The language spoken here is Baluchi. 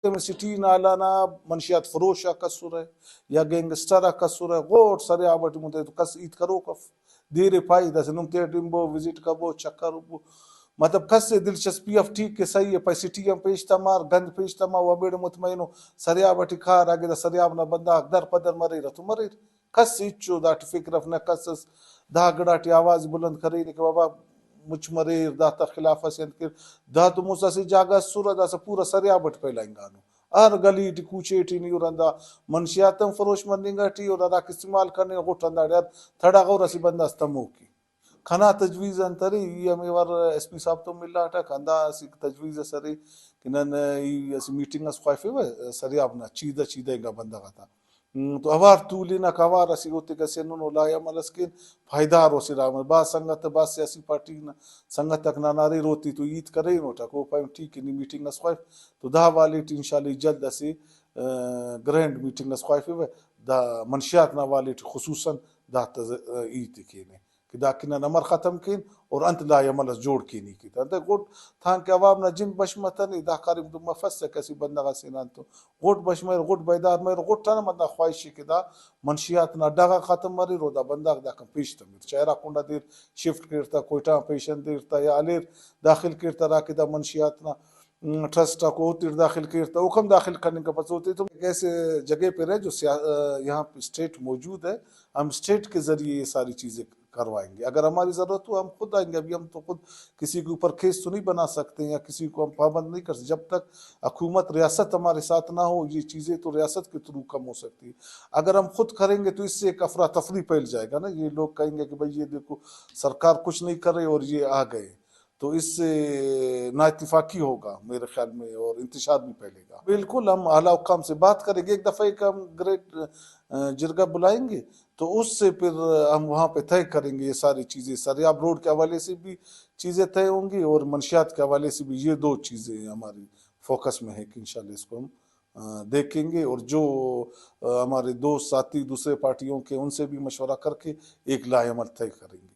سٹی نالانا منشیات فروش ء قصور ہے یا گینگسٹر ء قصور ہے، غوٹ سریاب ٹی مدے تو کس ایت کروک اف۔ دیر پائی داسے نم تیٹ بو، وزٹ کبو، چکر بو۔ مطلب کس دلچسپی اف، ٹھیک کہ صحیح ہے، پائے سٹی ہم پیش تما، گند پیش تما، و بیڑ مطمئن ہو۔ سریاب ٹی کار اگے دا سریاب نا بندہ در پدر مریر تو مریر۔ کس ہچو داٹ فکر اف نہ، کس اس دا گڑا ٹی آواز بلند کرے کہ بابا مچ مریر، داتا خلاف اس انت کہ دا تو موسا سے جاگہ سورا داسا پورا سریاب ٹ پھیلائنگانو۔ ہر گلی ٹی کوچے ٹی نی اور ہندا منشیات ہم فروش مننگ ٹی اور ہراکہ استعمال کننگ غٹ ہنداڑے ہر تھڑا غور اسہ بندغ اس تموکی۔ کنا تجویز انت ارے، ای ہمے وار ایس پی صاحب تو ملاٹک، ہندا اسہ تجویز اس ارے کہ نن ای اسہ میٹنگ اس خواہفیوہ سریاب نا چیدہ چیدہ انگا بندغ آتا۔ ہم، تو اوار تولنک، اوار اسہ اوتیکہ سے نن او لائحہ عمل اس کین، پائیدار اسہ راہ مر۔ بھاز سنگت، بھاز سیاسی پارٹی نا سنگت آک ننا اریر، اوتے تو ہیت کرینٹ آک، او پائن ٹھیک ہے، نی میٹنگ اس خواہف تو دا حوالے ٹی انشاءاللہ جلد اسہ، آ، گرینڈ میٹنگ اس خواہفیوہ، دا منشیات نا حوالے ٹی خصوصاً دا تا ز-، آ، ہیت کینے کہ دا کہ نن امر ختم کین اور انت لائحہ عمل اس جوڑ کینی کیت۔ انتئے غٹ تانکہ عوام نا جند بش متنے، دا کاریم تو مفسہ کہ اسہ بندغ اسے نان تو غٹ بش مر، غٹ بیدار مر، غٹ انا بندغ خواہشی کہ دا منشیات نا ڈغ ختم مریر و دا بندغ داکان پیش تمیر۔ شہر آ کنڈا دیر شفٹ کیر تا، کوئٹہ آن پیشن دیر تا یا ہلیر داخل کیر تا، ہرا کہ دا منشیات نا، م، ٹرسٹ آکو اوتیٹ داخل کیر تا، اوکم داخل کننگ کپسہ اوتے تو ایک ایسے جگہ پہ رہ جو سیا-، آ، یہاں پہ اسٹیٹ موجود ہے، ہم اسٹیٹ کے ذریعے یہ ساری چیزیں کروائیں گے۔ اگر ہماری ضرورت ہو، ہم خود آئیں گے۔ ابھی ہم تو خود کسی کے اوپر کیس تو نہیں بنا سکتے یا کسی کو ہم پابند نہیں کر سکتے۔ جب تک حکومت، ریاست ہمارے ساتھ نہ ہو، یہ چیزیں تو ریاست کے تھرو کم ہو سکتی ہے۔ اگر ہم خود کریں گے تو اس سے ایک افراتفری پھیل جائے گا نا، یہ لوگ کہیں گے کہ بھائی یہ دیکھو سرکار کچھ نہیں کر رہی اور یہ آ گئے، تو اس سے نااتفاقی ہوگا میرے خیال میں اور انتشار بھی پھیلے گا۔ بالکل، ہم اعلیٰ حکام سے بات کریں گے، ایک دفعہ ایک ہم گریٹ، آ، جرگہ بلائیں گے، تو اس سے پھر ہم وہاں پہ طے کریں گے یہ ساری چیزیں۔ سریاب روڈ کے حوالے سے بھی چیزیں طے ہوں گی اور منشیات کے حوالے سے بھی۔ یہ دو چیزیں ہماری فوکس میں ہے کہ انشاءاللہ اس کو ہم، آ، دیکھیں گے اور جو، آ، ہمارے دوست ساتھی دوسرے پارٹیوں کے، ان سے بھی مشورہ کر کے ایک لائحہ عمل طے کریں گے۔